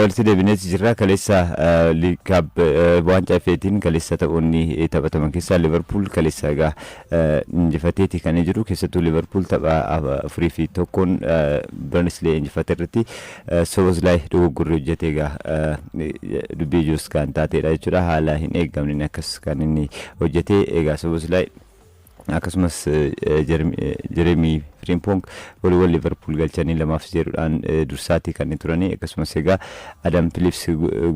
Egaa walitti deebinees jirra. Kaleessa League Cup, waancaa FAtiin kaleessa taphoonni taphataman keessaa Liverpool kaleessa egaa injifateeti kan jiru. Keessattuu Liverpool tapha 4-1n Barnsley injifate irratti Szoboszlai dogoggorri hojjete egaa dubbii ijoos kan taateedha jechuudha. Haala hin eegamne akkas kan inni hojjete. Egaa Szoboszlai akkasumas Jeremie Frimpong goliiwwan Liverpool galchanii 2-0dhaan dursaatii kan turanii. Akkasumas egaa Adam Phillips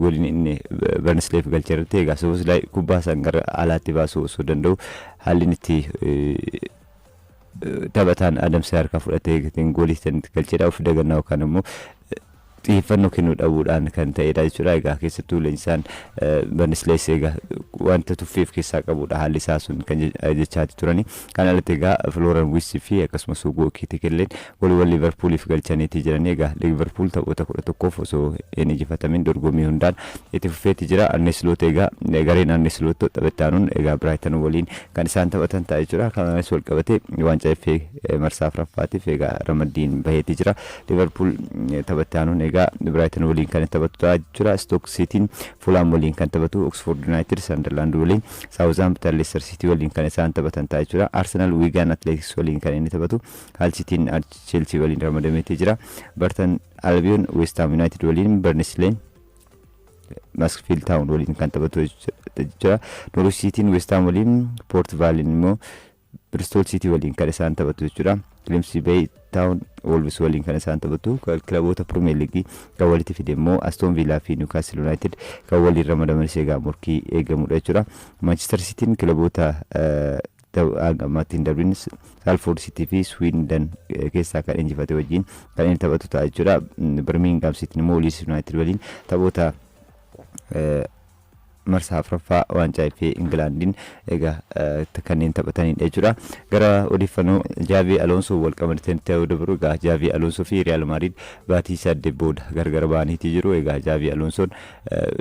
goliin inni Barnsleef galche irratti egaa Szoboszlai kubbaa san gara alaatti baasuu osoo danda'u, haalli inni itti taphataan Adams harkaa fudhatee goolii galcheedha. Of dagannaa yookaan immoo xiyyeeffannoo kennuu dhabuudhaan kan ta'edha jechuudha. Egaa keessattuu leenjisaan Barnslees egaa wanta tuffii of keessaa qabudha haalli isaa sun kan jechaati turani. Kan alatti egaa Florian Wirtz fi akkasumas Hugo Ekitike goliiwwan Liverpooliif galchaniiti jirani. Egaa Liverpool taphoota 11f osoo hin injifatamin dorgommii hundaan itti fufeeti jira. Arne Slot, egaa gareen Arne Slot taphatti aanuun egaa Brighton waliin kan isaan taphatan ta'a jechuudha. Kanaanis wal qabatee waancaa FA marsaa afuraffaatiif egaa ramaddiin baheeti jira. Liverpool taphatti aanuun egaa Brighton waliin kan taphatu ta'a jechuudha. Stoke Cityin Fulham waliin kan taphatu, Oxford United Sunderland waliin, Southampton Leicester City waliin kan isaan taphatan ta'a jechuudha. Arsenal Wigan Athletics waliin kan inni taphatu, Hull Cityin Chelsea waliin ramadameetii jira. Burton Albion West Ham United waliin, Barnsley Mansfield Town waliin kan taphatu jechuudha. Norwich Cityin West Ham waliin, Port Vale immoo Bristol City waliin kan isaan taphatu jechuudha. Grimsby Town Wolves waliin kan isaan taphatu. Kilaboota Premier League kan walitti fide immoo Aston Villa fi Newcastle United kan waliin ramadaman egaa morkii eegamudha jechuudha. Manchester Cityin kilaboota hanga ammaatti hin darbin Salford City fi Swindon keessaa kan injifate wajjin kan inni taphatu ta'a jechuudha. Birmingham City immoo Leeds United waliin taphoota marsaa afuraffaa waancaa FA Ingilaandiin egaa kanneen taphatanidha jechuudha. Gara odeeffannoo Jaavi Alonso wal qabatanii ta'uu dabaru, egaa Jaavi Alonso fi Real Madrid baatii 8 booda gargar ba'aniitii jiru. Egaa Jaavi Alonsoon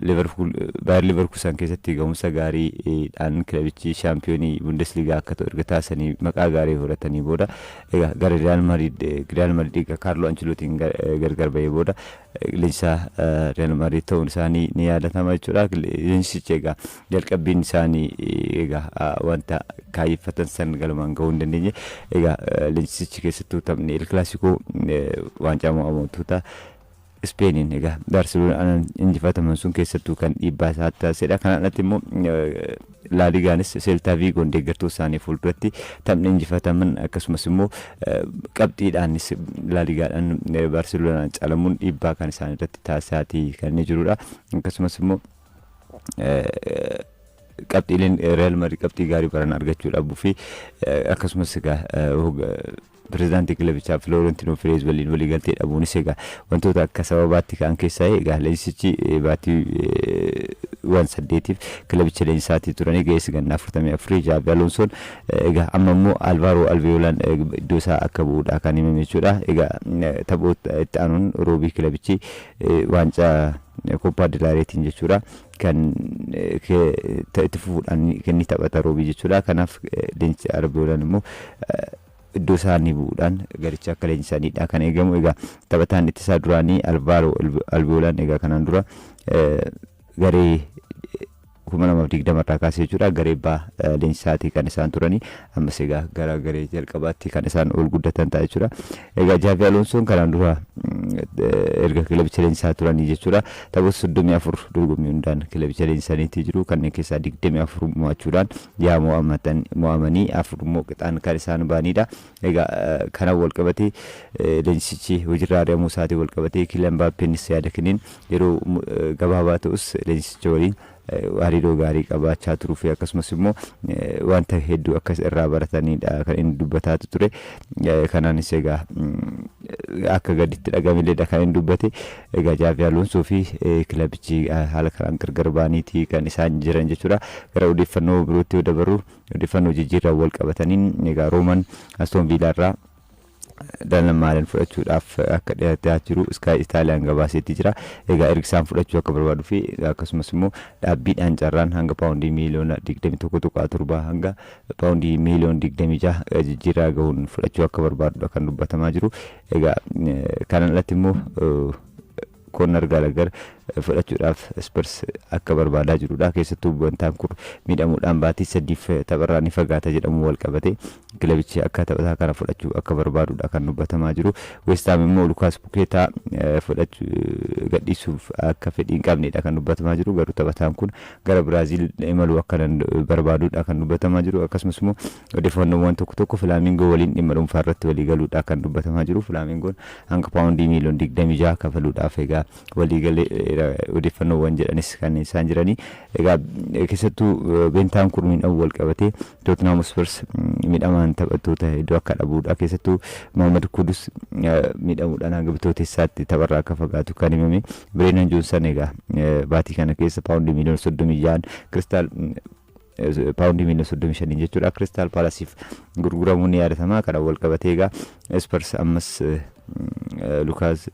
Liverpool, Bayer Leverkusen keessatti ga'umsa gaariidhaan kilabichi shaampiyoonii Bundesliga akka ta'u erga taasisanii maqaa gaarii horatanii booda, egaa gara Real Madrid egaa Kaarloo Ancelootiin gargar ba'ee booda leenjisaa Real Madrid ta'uun isaanii ni yaadatama jechuudha. Leenjisichi egaa jalqabbiin isaanii egaa wanta kaayyeffatan san galmaan gahuu hin dandeenye. Egaa leenjisichi keessattuu taphni El Clasico waancaa mo'amtoota Ispeeniin egaa Baarseloonaan injifataman sun keessattuu kan dhiibbaa isaa taasisedha. Kanaan alatti immoo Laaligaanis Seeltaa Viigoon deeggartoota isaanii fuulduratti taphni injifataman, akkasumas immoo qabxiidhaanis Laaligaadhaan Baarseloonaan caalamuun dhiibbaa kan isaan irratti taasisaatii kan inni jirudha. Akkasumas immoo qabxiileen Real Madrid qabxii gaarii baran argachuu dhabuu fi akkasumas egaa pirezidaantii kilabichaa Filoorentino Pireez waliin waliigaltee dhabuunis egaa wantoota akka sababaatti ka'an keessaa. Egaa leenjisichi baatii waan 8f kilabicha leenjisaatii turanii ga'eessi gannaa 44 Jaabi Alonsoon egaa amma immoo Alvaaro Albeeyolaan iddoo isaa akka bu'uudha kan himame jechuudha. Egaa taphoota itti aanuun roobii kilabichi waancaa Koppaa Dilaareetiin jechuudha kan itti fufuudhaan inni taphata roobii jechuudha. Kanaaf leenjisi Albeeyolaan immoo iddoo isaanii bu'uudhaan garicha akka leenjisaniidha kan eegamu. Egaa taphataan ittisaa duraanii Alvaaro Albeeyolaan egaa kanaan dura garee 2020 irraa kaasee jechuudha garee baa leenjisaatii kan isaan turanii, ammas egaa gara garee jalqabaatti kan isaan ol guddatan ta'a jechuudha. Egaa Jaavi Alonsoon kanaan dura erga kilabicha leenjisaa turanii jechuudha taphoota 34 dorgommii hundaan kilabicha leenjisaniitii jiru. Kanneen keessaa 24 mo'achuudhaan, 6 mo'amanii, 4 immoo qixaan kan isaan ba'anidha. Egaa kanaan wal qabatee leenjisichi hojiirraa ari'amuu isaatiin wal qabatee Kylian Mbappeenis yaada kenneen yeroo gabaabaa ta'us leenjisicha waliin hariiroo gaarii qabaachaa turuu fi akkasumas immoo wanta hedduu akkas irraa baratanidha kan inni dubbataa ture. Kanaanis egaa akka gaditti dhagamilleedha kan inni dubbate. Egaa Jaavi Alonsoo fi kilabichi haala kanaan gargar ba'aniiti kan isaan jiran jechuudha. Gara odeeffannoo birootti yoo dabarru, odeeffannoo jijjiirraa wal qabataniin egaa Rooman Aston Villaa irraa Donyell Malen fudhachuudhaaf akka dhiyaatee jiru Sky Itaaliyaan gabaaseetti jira. Egaa erga isaan fudhachuu akka barbaaduu fi akkasumas immoo dhaabbiidhaan carraan hanga paawundii miiliyoona 21.7 hanga paawundii miiliyoona 26 jijjiirraa gahuun fudhachuu akka barbaadudha kan dubbatamaa jiru. Egaa kanan alatti immoo Conor Gallagher fudhachuudhaaf Spurs akka barbaadaa jirudha. Keessattuu Bentaankur miidhamuudhaan baatii 3f tapharraa ni fagaata jedhamu wal qabate kilabichi akka taphataa kana fudhachuu akka barbaadudha kan dubbatamaa jiru. West Ham immoo Lukaas Pukeetaa fudhachuu gadhiisuuf akka fedhii hin qabnedha kan dubbatamaa jiru. Garuu taphataan kun gara Biraaziil imaluu akka barbaadudha kan dubbatamaa jiru. Akkasumas immoo odeeffannoowwan tokko tokko Filaamingoo waliin dhimma dhuunfaa irratti walii galuudha kan dubbatamaa jiru. Filaamingoon hanga paawundii miiliyoona 26 kafaluudhaaf egaa waliigalee odeeffannoowwan jedhanis kan isaan jiranii. Egaa keessattuu Bentaankur miidhamuu wal qabatee Tottenham Hotspurs miidhamaan taphattoota hedduu akka dhabuudha. Keessattuu Mohammad Kudus miidhamuudhaan hanga bitootessaatti tapharraa akka fagaatu kan himame. Bireenan Joonsan egaa baatii kana keessa paawundii miiliyoona 36 Kiristaal paawundii miiliyoona 35 jechuudha Kiristaal Paalasiif gurguramuun ni yaadatama. Kana wal qabatee egaa Spurs ammas Lukaas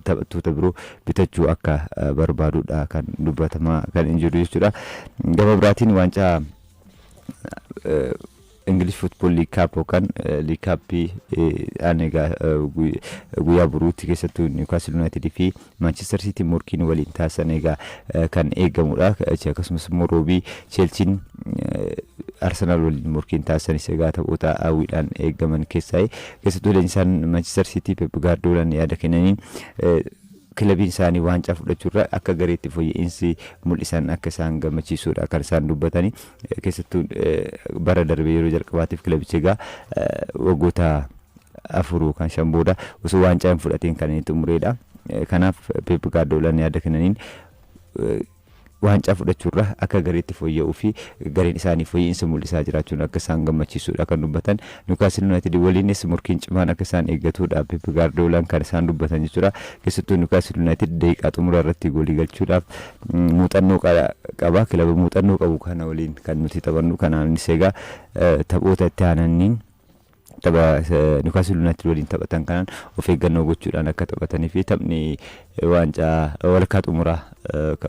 taphattoota biroo bitachuu akka barbaadudha kan dubbatamaa kan hin jiru jechuudha. Gama biraatiin waancaa English Football League Cup yookaan League Cup dhaan egaa guyyaa boruutti keessattuu Newcastle United fi Manchester City morkiin waliin taasisan egaa kan eegamudha. Akkasumas immoo roobii Chelsean Arsenal waliin morkiin taasisanis egaa taphoota hawwiidhaan eegaman keessaa. Keessattuu leenjisaan Manchester City Pep Guardiolaan yaada kennaniin kilabiin isaanii waancaa fudhachuurra akka gareetti fooyya'insi mul'isan akka isaan gammachiisudha kan isaan dubbatanii. Keessattuu bara darbe yeroo jalqabaatiif kilabichi egaa waggoota 4 yookaan 5 booda osoo waancaa hin fudhatiin kan inni xumuredha. Kanaaf Pep Guardiolaan yaada kennaniin waancaa fudhachuurra akka gareetti fooyya'uu fi gareen isaanii fooyya'insa mul'isaa jiraachuun akka isaan gammachiisudha kan dubbatan. Newcastle United waliinis morkiin cimaan akka isaan eeggatudha Pep Guardiolaan kan isaan dubbatan jechuudha. Keessattuu Newcastle United daqiiqaa xumura irratti goolii galchuudhaaf muuxannoo qaba. Kilaba muuxannoo qabu kana waliin kan nuti taphannu, kanaanis egaa taphoota itti aananiin tapha Newcastle United waliin taphatan kanaan of eeggannoo gochuudhaan akka taphatanii fi taphni waancaa walakkaa xumuraa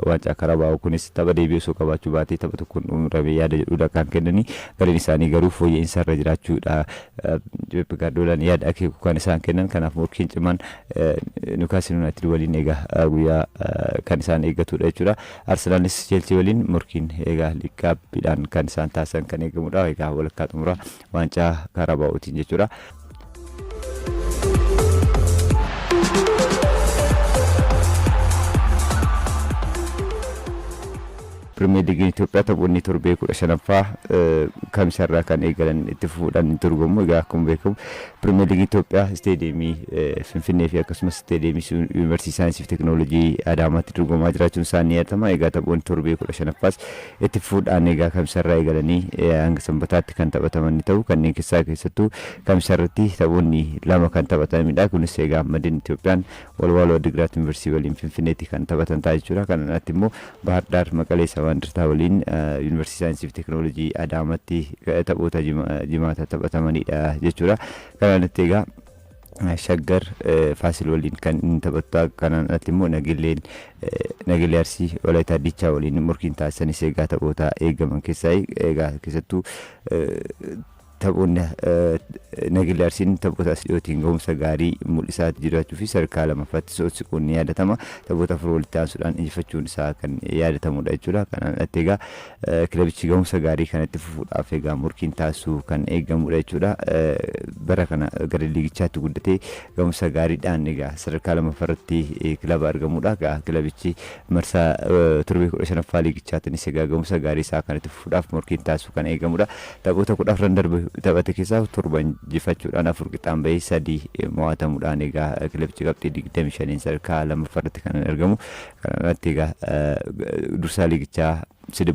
waancaa Karabaa'u kunis tapha deebii osoo qabaachuu baatee tapha tokkoon xumurame yaada jedhudha kan kennanii. Gareen isaanii garuu fooyya'insa irra jiraachuudha Pep Guardiolaan yaada akeeku kan isaan kennan. Kanaaf morkiin cimaan Newcastle United waliin egaa guyyaa kan isaan eeggatudha jechuudha. Arsenaalis Chelsea waliin morkiin egaa League Cupiidhaan kan isaan taasisan kan eegamudha, egaa walakkaa xumuraa waancaa Karabaa'uutiin jechuudha. Pirimeer Liigiin Itoophiyaa taphoonni torbee 15ffaa kamisarraa kan eegalan itti fufuudhaan ni dorgomu. Egaa akkuma beekamu Pirimeer Liigii Itoophiyaa isteediyeemii Finfinnee fi akkasumas isteediyeemii Yuunivarsiitii Saayinsii fi Teekinooloojii Adaamaatti dorgomaa jiraachuun isaa ni yaadatama. Egaa taphoonni torbee 15ffaas itti fufuudhaan egaa kamisarraa eegalanii hanga sanbataatti kan taphataman ni ta'u. Kanneen keessaa keessattuu kamisarratti taphoonni lama kan taphatanidha. Kunis egaa Madin Itoophiyaan Walwaaloo Adigiraat Yuunivarsiitii waliin Finfinneetti kan taphatan ta'a jechuudha. Kana alatti immoo Bahar Daar Maqalee Sabaa Indirtaa waliin Yuunivarsiitii Saayinsii fi Teekinooloojii Adaamaatti taphoota jimaata taphatamanidha jechuudha. Kana alatti egaa Shaggar Faasil waliin kan inni taphatu, kanaan alatti immoo Nagelleen Nagellee Arsii Walaayitaa Diichaa waliin morkiin taasisanis egaa taphoota eegaman keessaa. Egaa keessattuu taphoonni Nagellee Arsiin taphoota as dhiyootiin gahumsa gaarii mul'isaa jiraachuu fi sadarkaa lamaffaatti siquun ni yaadatama. Taphoota 4 walitti aansuudhaan injifachuun isaa kan yaadatamudha jechuudha. Kanaan alatti egaa kilabichi gahumsa gaarii kanatti fufuudhaaf egaa morkiin taasisuu kan eegamudha jechuudha. Bara kana gara liigichaatti guddatee gahumsa gaariidhaan egaa sadarkaa lamaffaarratti kilaba argamudha. Egaa kilabichi marsaa torbee 15ffaa liigichaatiinis egaa gahumsa gaarii isaa kanatti fufuudhaaf morkiin taasisuu kan eegamudha. Taphoota 14 darbe taphate keessaa 7 injifachuudhaan, 4 qixaan bahee, 3 mo'atamuudhaan egaa kilabichi qabxii 25 sadarkaa lammaffaarratti kan argamu. Kana irratti egaa dursaa liigichaa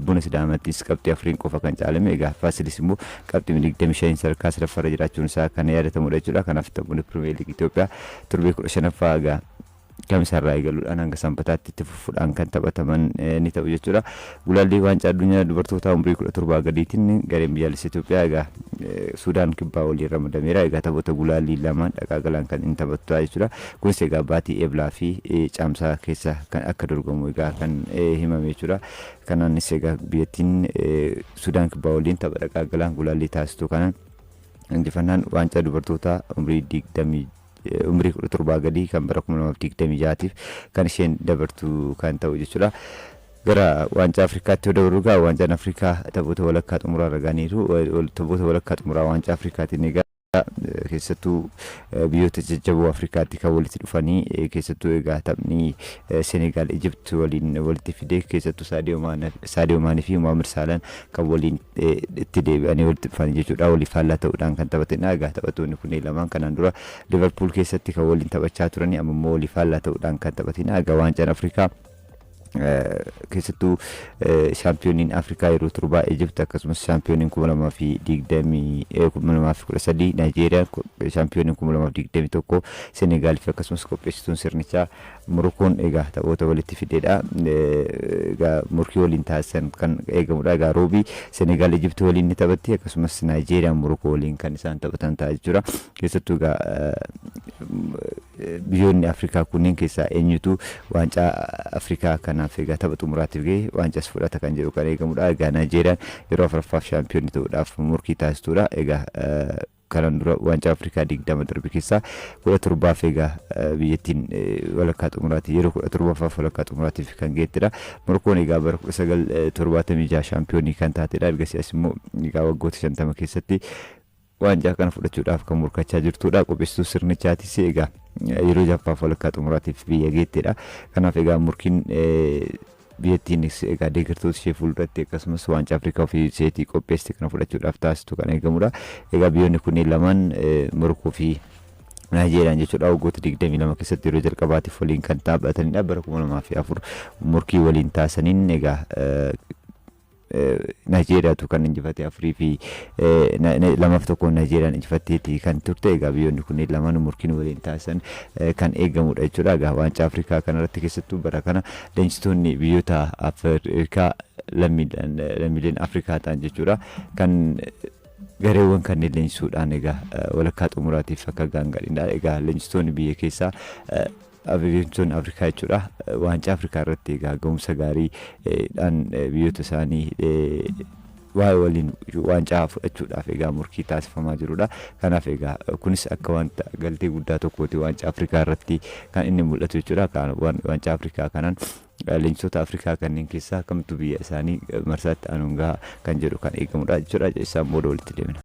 Buna Sidaamattis qabxii 4n qofa kan caalame. Egaa Faasilis immoo qabxii 25 sadarkaa sadaffaarra jiraachuun isaa kan yaadatamudha jechuudha. Kanaaf taphoonni Pirimeer Liigii Itoophiyaa torbee 15ffaa egaa kamisarraa eegaluudhaan hanga sanbataatti itti fufuudhaan kan taphataman ni ta'u jechuudha. Gulaallii waancaa addunyaa dubartoota umurii 17 gadiitiin gareen biyyaalessa Itoophiyaa egaa Suudaan kibbaa waliin ramadameera. Egaa taphoota gulaallii lama dhaqaa galaan kan inni taphatu ta'a jechuudha. Kunis egaa baatii Eblaa fi Caamsaa keessa kan akka dorgomu egaa kan himame jechuudha. Kanaanis egaa biyyattiin Suudaan kibbaa waliin tapha dhaqaa galaan gulaallii taasistu kanaan injifannaan waancaa dubartoota umurii 20 Umrii 17 gadii kan bara 2026tiif kan isheen dabartu kan ta'u jechuudha. Gara waancaa Afrikaatti yoo dabarru egaa, waancaan Afrikaa taphoota walakkaa xumuraa irra ga'aniiru. Taphoota walakkaa xumuraa waancaa Afrikaatiin egaa keessattuu biyyoota jajjaboo Afrikaatti kan walitti dhufanii, keessattuu egaa taphni Senegaal Ijipt waliin walitti fidee, keessattuu Saadiyoo Maanii fi Mohaammed Saalaan kan waliin itti deebi'anii walitti dhufanii jechuudha. Waliif faallaa ta'uudhaan kan taphatanidha. Egaa taphattoonni kunneen lamaan kanaan dura Liverpool keessatti kan waliin taphachaa turanii, amma immoo waliif faallaa ta'uudhaan kan taphatanidha. Egaa waancaan Afrikaa keessattuu shaampiyooniin Afrikaa yeroo 7 Ijipt, akkasumas shaampiyooniin 2020, 2013 Naayijeeriyaan, shaampiyooniin 2021 Senegaal fi akkasumas qopheessituun sirnichaa Morokoon egaa taphoota walitti fidedha. Egaa morkii waliin taasisan kan eegamudha. Egaa roobii Senegaal Ijipt waliin ni taphatti, akkasumas Naayijeeriyaan Morokoo waliin kan isaan taphatan ta'a jechuudha. Keessattuu egaa biyyoonni Afrikaa kunneen keessaa eenyutu waancaa Afrikaa kanaaf egaa tapha xumuraatiif gahe waancas fudhata kan jedhu kan eegamudha. Egaa Naayijeeriyaan yeroo afuraffaaf shaampiyoonii ta'uudhaaf morkii taasistudha. Egaa kanaan dura waancaa Afrikaa 20 darbe keessaa 17f egaa biyyattiin walakkaa xumuraati, yeroo 17ffaaf walakkaa xumuraatiif kan geettedha. Morokoon egaa bara 1976 shaampiyoonii kan taatedha. Ergasii as immoo egaa waggoota 50 keessatti waancaa kana fudhachuudhaaf kan morkachaa jirtudha. Qopheessituu sirnichaatis egaa yeroo jaffaaf walakkaa xumuraatiif biyya geettedha. Kanaaf egaa morkiin biyyattiinis egaa deeggartoota ishee fuulduratti, akkasumas waancaa Afrikaa ofii isheetii qopheessite kana fudhachuudhaaf taasistu kan eegamudha. Egaa biyyoonni kunneen lamaan, Morokoo fi Naayijeeriyaan jechuudha, waggoota 22 keessatti yeroo jalqabaatiif waliin kan taphatanidha. Bara 2004 morkii waliin taasisaniin egaa Naayijeeriyaatu kan injifate, 4 fi 2f 1 Naayijeeriyaan injifatteeti kan turte. Egaa biyyoonni kunneen lamaan morkiin waliin taasisan kan eegamudha jechuudha. Egaa waancaa Afrikaa kanarratti keessattuu bara kana leenjistoonni biyyoota Afrikaa, lammiileen Afrikaa ta'an jechuudha, kan gareewwan kanneen leenjisuudhaan egaa walakkaa xumuraatiif akka gaangadhinidha. Egaa leenjistoonni biyya keessaa, leenjistoonni Afrikaa jechuudha, waancaa Afrikaa irratti egaa ga'umsa gaariidhaan biyyoota isaanii waa'ee waliin waancaa fudhachuudhaaf egaa morkii taasifamaa jirudha. Kanaaf egaa kunis akka wanta galtee guddaa tokkooti waancaa Afrikaa irratti kan inni mul'atu jechuudha. Waancaa Afrikaa kanaan leenjistoota Afrikaa kanneen keessaa kamtu biyya isaanii marsaatti aanuun gaha kan jedhu kan eegamudha jechuudha. Isaan booda walitti deemina.